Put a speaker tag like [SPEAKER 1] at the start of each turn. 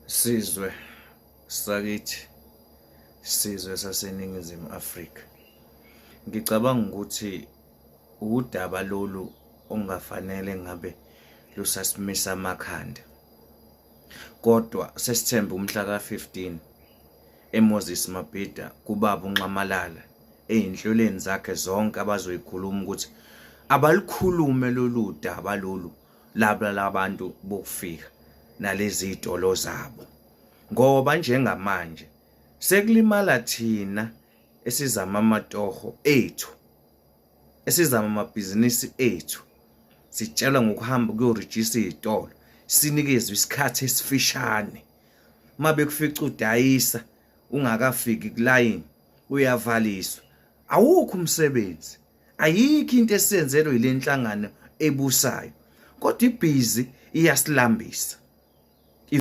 [SPEAKER 1] Sizwe sakithi, sizwe saseNingizimu Afrika. Ngicabanga ukuthi udaba lolu ongafanele ngabe lusasimisa amakhanda. Kodwa sesithembe umhla ka-15 eMoses Mabhida kubaba uNxamalala ey'nhlelweni zakhe zonke abazoyikhuluma ukuthi abalukhulume lolu daba lolu laba labantu bokufika nalezi zitolo zabo ngoba njengamanje sekulimala thina esizama amatoho ethu esizama amabhizinisi ethu sitshelwa ngokuhamba kuyorejista iy'tolo sinikezwe isikhathi esifishane uma bekufica udayisa ungakafiki kulayini uyavaliswa awukho umsebenzi Ayikho into esiyenzelwe yile nhlangano ebusayo kodwa ibhizi iyasilambisa.